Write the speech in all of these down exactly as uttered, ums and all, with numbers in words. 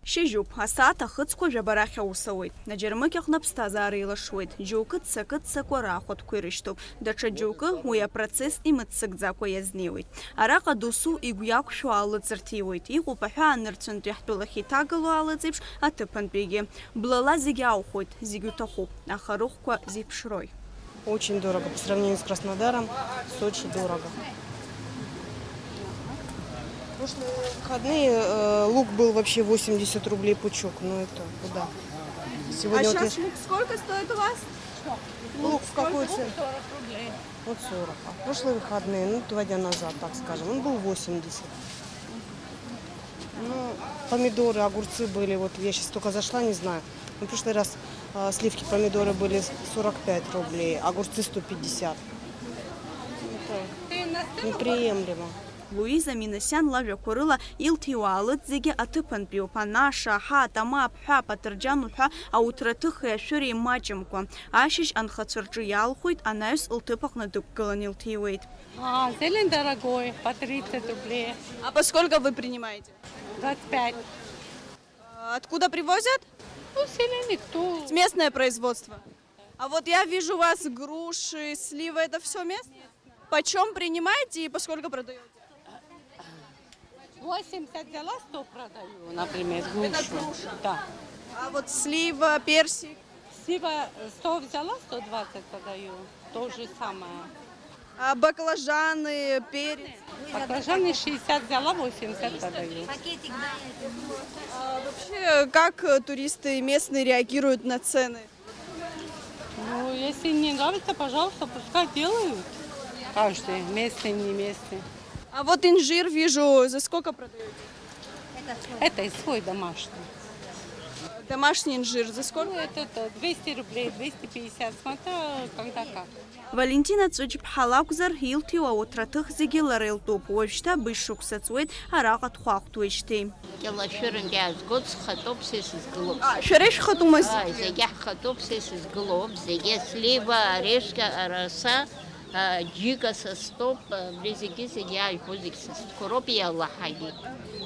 Шьыжьуп, асааҭ ахыцқәа жәаба рахь аус ауеит. Аџьармыкьаҟны аԥсҭазаара еилашуеит. Џьоукы ццакы-ццакуа раахәатәқәа ирышьҭоуп. Даҽа џьоукы уи апроцесс имыццакӡакәа иазнеиуеит. Араҟа досу игәы иақәшәо аалыҵ рҭиуеит. Иҟоуп аҳәаанырцәынтәи ҳтәылахь иҭагало аалыҵ еиԥш аҭыԥантәигьы. Блала зегьы аухоит, зегь уҭахуп, аха рыхәқәа зеиԥшрои? Очень дорого по сравнению с Краснодаром. Сочи дорого. Прошлые выходные э, лук был вообще восемьдесят рублей пучок. Ну это куда? А Сегодня вот я сейчас щ- лук сколько стоит у вас? Лук в какой цене? Вот сорок. А в прошлые выходные, ну, два дня назад, так скажем, он был восемьдесят. Ну, помидоры, огурцы были, вот я сейчас только зашла, не знаю. Ну, в прошлый раз а, сливки, помидоры были сорок пять рублей, огурцы сто пятьдесят. Это неприемлемо. Луиза Минасиан лажәақәа рыла, илҭиуа аалыҵ зегьы аҭыԥантәиуп, анаша, аҳа, атама, аԥҳәа, аԥаҭырџьан уҳәа ауҭраҭыхи ашәыреи маҷымкәа. Ашьыжь анхацәа рҿы иалхәеит, анаҩс лҭыԥ аҟны дықәгылан илҭиуеит. А, зелень дорогой, по тридцать рублей. А по сколько вы принимаете? Двадцать пять. А откуда привозят? Ну, селяне кто? Местное производство. А вот я вижу у вас груши, сливы, это все местное? Почем принимаете и по сколько продаете? Восемьдесят взяла, сто продаю, например, грушу. Да. А вот слива, персик? Слива сто взяла, сто двадцать продаю. То же самое. А баклажаны, перец? Баклажаны шестьдесят взяла, восемьдесят продаю. А вообще, как э, туристы местные реагируют на цены? Ну, если не нравится, пожалуйста, пускай делают. Каждый, местный, не местный. А вот инжир вижу, за сколько продаете? Это свой домашний. Домашний инжир за сколько? Ну, это, это двести рублей, двести пятьдесят, смотря когда как. Валентина Ҵәыџьԥҳа лакәзар, илҭиуа ауҭраҭых зегьы лара илтәуп. Уажәшьҭа быжь шықәса ҵуеит араҟа дхәаахәҭуеижьҭеи. Кьалашәырантә иаазгоит, схатәоуп са исызгылоуп. А, шәара ишәхатәума зегьы? Ааи, зегьы ҳхатәуп, са исызгылоуп, зегьы слива, орешка, араса, а, џьыка са стәоуп, абри зегьы, зегьы иаажәго зегь са стәқәа роуп, иалаҳагьы.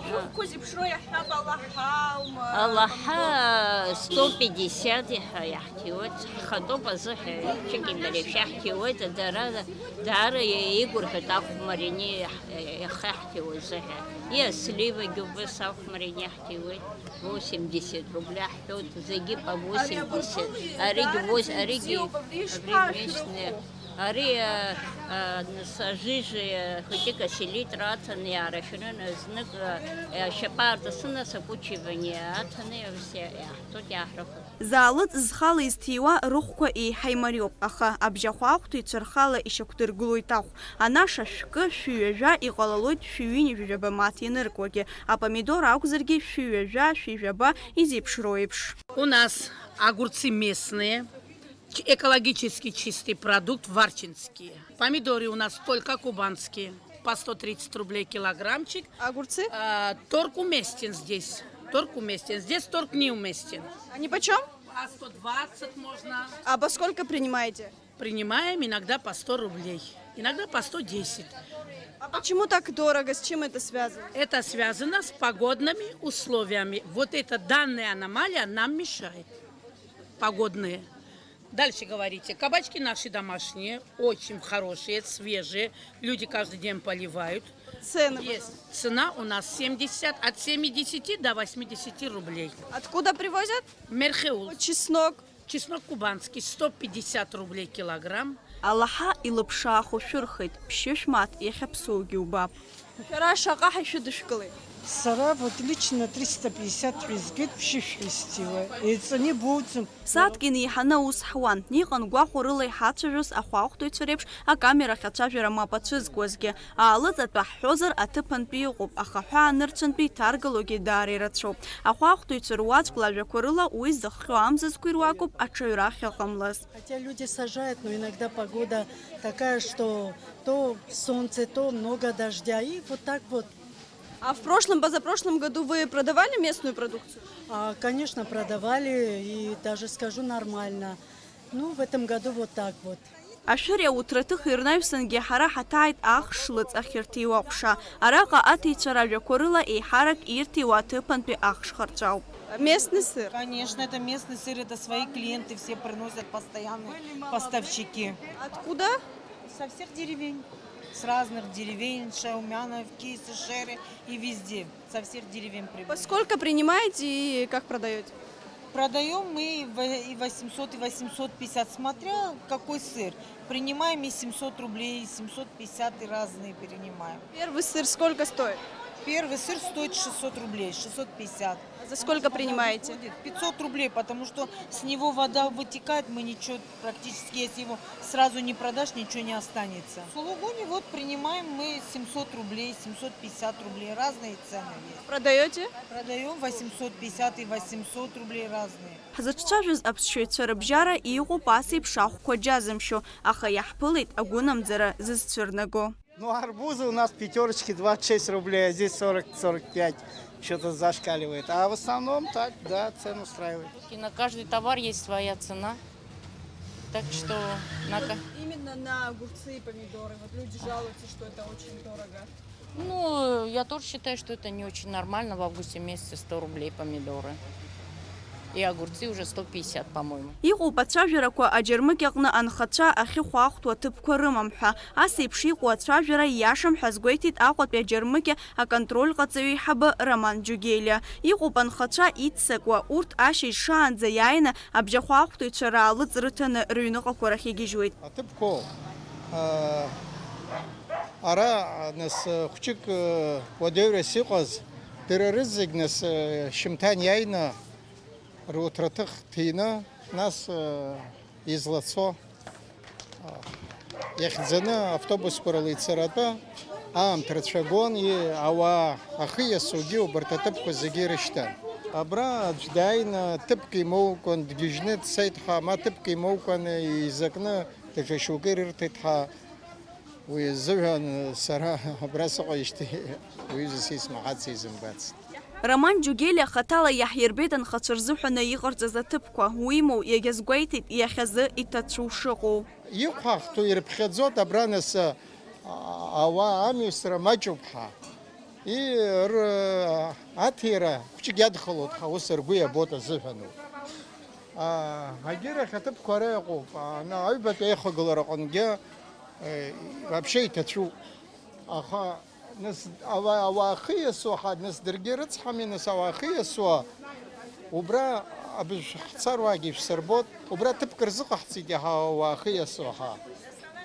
Шәыхқәа зеиԥшроу иаҳҳәап, алаҳа аума? Алаҳа сто пятьдесят иҳәа иаҳҭиуеит, ҳхатәоуп азыҳәа, ҽык ибареи шәаҳҭиуеит, дара, даара еигәырӷьоит ахәмарини иахьаҳҭиуа азыҳәа. Иа сливагьы убас ахәмарини иаҳҭиуеит, восемьдесят рубля ҳҳәоит, зегьы по восемьдесят. Аригьы вось-, аригьы абри местный. Ари, а, а, сажыжь, а, хәыҷык аселитра аҭаны иаарашәаны, знык, а, ашьапы аарҵысны, сакәычивание аҭаны, иаҳҭоит, иаҳрыхәоит. Заалыҵ зхала изҭиуа рыхәқәа еиҳа имариоуп, аха абжьахәаахәҭыҩцәа рхала ишьақәдыргылоит ахә. Анаша шәкы, шәи ҩажәа, иҟалалоит шәи ҩынҩажәи жәаба мааҭ ианыркуагьы, апомидор акәзаргьы шәи ҩажәа, шәи жәаба изеиԥшроу еиԥш. У нас огурцы местные, ч-, экологически чистый продукт, варчинские. Помидоры у нас только кубанские, по сто тридцать рублей килограммчик. Огурцы? А, торг уместен здесь, торг уместен. Здесь торг не уместен. Они почем? По сто двадцать можно. А по сколько принимаете? Принимаем иногда по сто рублей, иногда по сто десять. А почему так дорого? С чем это связано? Это связано с погодными условиями. Вот эта данная аномалия нам мешает. Погодные. Дальше говорите. Кабачки наши домашние, очень хорошие, свежие. Люди каждый день поливают. Цены, пожалуйста. Есть. Цена у нас семьдесят, от семидесяти до восьмидесяти рублей. Откуда привозят? Мерхеул. Вот чеснок. Чеснок кубанский, сто пятьдесят рублей килограмм. Алаҳа илыԥшаахо шәырхеит, ԥшьышә мааҭ иахьаԥсоугьы убап. Шәара шаҟа ҳәа ишәыдышәкылеит? Сара вот лично триста пятьдесят ҳәа изгеит, ԥшьышә ҳәа исҭиуа, еиҵаны ибоуӡом. Сааҭк инеиҳаны аус ҳуан, иҟан гәахәарыла иҳацәажәоз ахәаахәҭыҩцәа реиԥш акамерахь ацәажәара мап ацәызкуазгьы. Аалыҵ атәы ҳҳәозар, аҭыԥантәи ыҟоуп, аха аҳәаанырцәынтәи иҭаргалогьы даара ирацәоуп. Ахәаахәҭыҩцәа руаӡәк лажәақәа рыла, уи зыхҟьо амзызқәа ируакуп аҽаҩра ахьыҟамлаз. Хотя люди сажают, но иногда погода такая, что то солнце, то много дождя, и вот так вот. А в прошлом, позапрошлом году вы продавали местную продукцию? А, конечно, продавали, и даже скажу, нормально. Ну, в этом году вот так вот. Ашәыри ауҭраҭых ирнаҩсангьы ҳара ҳаҭааит ахш лыҵ ахьырҭиуа аҟәша. Араҟа аҭиҩцәа ражәақәа рыла еиҳарак ирҭиуа аҭыԥантәи ахш харҵәа ауп. Местный сыр? Конечно, это местный сыр, это свои клиенты все приносят, постоянные поставщики. Откуда? Со всех деревень, с разных деревень, Шаумяновки, Сешеры и везде, со всех деревень привозят. Сколько принимаете и как продаете? Продаем мы и восемьсот, и восемьсот пятьдесят, смотря какой сыр. Принимаем и семьсот рублей, и семьсот пятьдесят, и разные принимаем. Первый сыр сколько стоит? Первый сыр стоит шестьсот рублей, шестьсот пятьдесят. А за сколько принимаете? Будет пятьсот рублей, потому что с него вода вытекает, мы ничего практически, если его сразу не продашь, ничего не останется. Сулугуни вот принимаем мы семьсот рублей, семьсот пятьдесят рублей, разные цены есть. Продаете? Продаем восемьсот пятьдесят и восемьсот рублей, разные. Ҳзыҿцәажәоз аԥсшьаҩцәа рыбжьара иҟоуп ас еиԥш ахәқәа џьазымшьо, аха иаҳԥылеит агәынамӡара зызцәырнаго. Ну, арбузы у нас пятерочки двадцать шесть рублей, а здесь сорок, сорок пять. Что-то зашкаливает. А в основном так, да, цену устраивает. И на каждый товар есть своя цена. Так что на ка- Именно на огурцы и помидоры. Вот люди жалуются, что это очень дорого. Ну, я тоже считаю, что это не очень нормально в августе месяце сто рублей помидоры. И огурцы уже сто пятьдесят, по-моему. Иҟоуп ацәажәарақәа аџьармыкьаҟны анхацәа ахьыхәаахәҭоу аҭыԥқәа рымам ҳәа. Ас еиԥш иҟоу ацәажәара ииашам ҳәа азгәеиҭеит Аҟәатәи аџьармыкьа аконтрольҟаҵаҩы еиҳабы Роман Џьугелиа. Иҟоуп анхацәа иццакуа, урҭ ашьыжь шаанӡа иааины абжьахәаахәҭыҩцәа раалыҵ рыҭаны рыҩныҟақәа рахь игьежьуеит. Аҭыԥқәоу, аа, ара, нас, хәҷык, уадаҩрас иҟаз, дара рызегь, нас, шьымҭан иааины, руҭраҭых ҭины, нас, излацо, иахьӡаны автобусқәа рыла ицаратәы аамҭа рацәа гон, и-, ауаа ахы иасугьы убарҭ аҭыԥқәа зегьы ирышьҭан. Абра аӡә дааины, ҭыԥк имоукәан, дгьежьны дцеит ҳәа, ма ҭыԥк имоукәан, изакны даҽа шьоукы ирырҭеит ҳәа, уи азыҳәан сара абра сыҟоижьҭеи уҩыза сисмаҳаци изымбацт. Роман Џьугелиа хаҭала иаҳирбеит анхацәа рзыҳәаны иҟарҵаз аҭыԥқәа, уимоу, иагьазгәеиҭеит иахьазы иҭацәу шыҟоу. Иқәаҳҭу ирыԥхьаӡоит абра нас, а, ауаа амҩасра маҷуп ҳәа. И-, р-, аҭира хәҷык иадхалоит ҳәа ус ргәы иабоит азыҳәаноуп. А, агьырахь аҭыԥқәа ара иҟоуп. А, на, аҩбатәи аихагылара аҟынгьы, э, вообще иҭацәуп. Аха нас ауаа, ауаа ахы иасуа ҳа, нас даргьы рыцҳами, нас ауаа ахы иасуа, убра абыжә ҳцаруаагьы шәсырбот, убра ҭыԥк рзыҟаҳҵеит иаҳа ауаа ахы иасуа ҳа.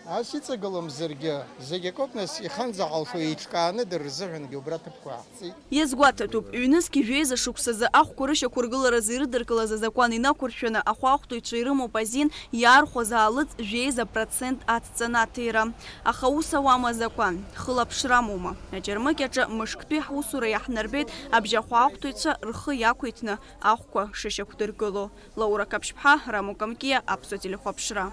Ас иҵагыломзаргьы, зегь акоуп, нас иханӡа ҳалшо еиҿкааны дара рзыҳәангьы убра ҭыԥқәа аҳҵеит. Иазгәаҭатәуп, ҩнызқь жәеиза шықәсазы ахәқәа рышьақәыргыларазы ирыдыркылаз азакәан инақәыршәаны ахәаахәҭыҩцәа ирымоуп азин иаархәаз аалыҵ жәеиза процент ацҵаны аҭира. Аха ус ауама азакәан, хылаԥшра амоума? Аџьармыкьаҿы мышктәи ҳусура иаҳнарбеит абжьахәаахәҭыҩцәа рхы иақәиҭны ахәқәа шышьақәдыргыло. Лаура Қаԥшьԥҳа, Рамо Камкиа, Аԥсуа телехәаԥшра.